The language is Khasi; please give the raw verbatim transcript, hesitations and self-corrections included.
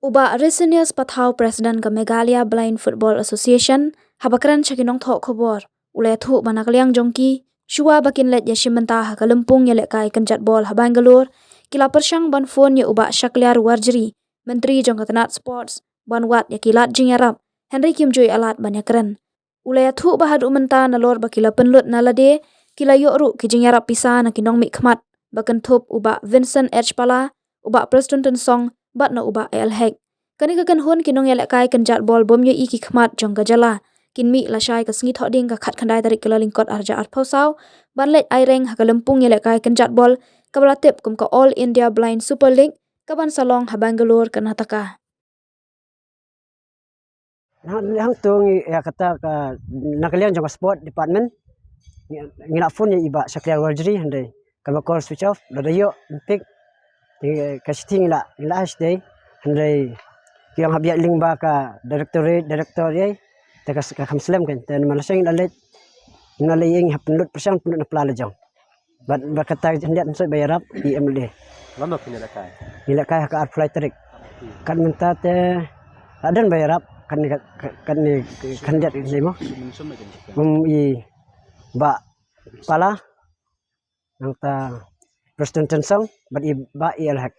U Bah Resenius Pathaw, President ka Meghalaya Blind Football Association, haba kren sha ki nongthoh khubor, u la ïathuh ba na ka liang jong ki, shuwa ba kin leit ïashim bynta ha ka lympung ïalehkai kynjat bol ha Bangalore, ki la pyrshang ban phone ïa u Bah Shakliar Warjri, Myntri jong ka tnat Sports, ban wad ïa ki lad jingïarap, hynrei kim ju ïalad ban ïakren. U la ïathuh ba haduh mynta nalor ba ki la pynlut na lade, ki la ïoh ruh ki jingïarap pisa na ki nongmihkhmat, ba kynthup u Bah Vincent H Pala, u Bah Prestone Tynsong, bad na u Bah A L Hek. Kane ka kynhun ki nongïalehkai kynjat bol bym ïohi ki khmat jong ka jylla, kin mih lashai ka sngi Thohdieng ka khatkhyndai tarik Kyllalyngkot arhajar arphew saw, ban leit aireng ha ka lympung ïalehkai kynjat bol, kaba la tip kum ka All India Blind Super League, kaban sa long ha Bangalore, Karnataka. Hang, hangto ngi, ïa kata ka, na ka liang jong ka sport department, ngi, ngi la phone ïa i Bah Shakliar Warjri, hynrei kaba call switch off, lada ïoh, ym pick. Te ka shithi ngi la, ngi la ha shatei, hynrei ki ong hap ïaid lyngba ka directorate, director ïa, te ka, ka kham slem kan, te namar lashai ngi la leit, ngi la leit ïa ngi hap pynlut pyrshang, pynlut na pla la jong. Bad, bad kata ka khyndiat mynta ba ïarap i M L A. Lano phin ïalehkai? Ïalehkai ha ka arphew lai tarik. Kat mynta te la don ba ïarap, kane ka, ka, kane ka khyndiat ka dei mo. Um, i Bah Pala, nangta Prestone Tynsong, bad i Bah A L Hek.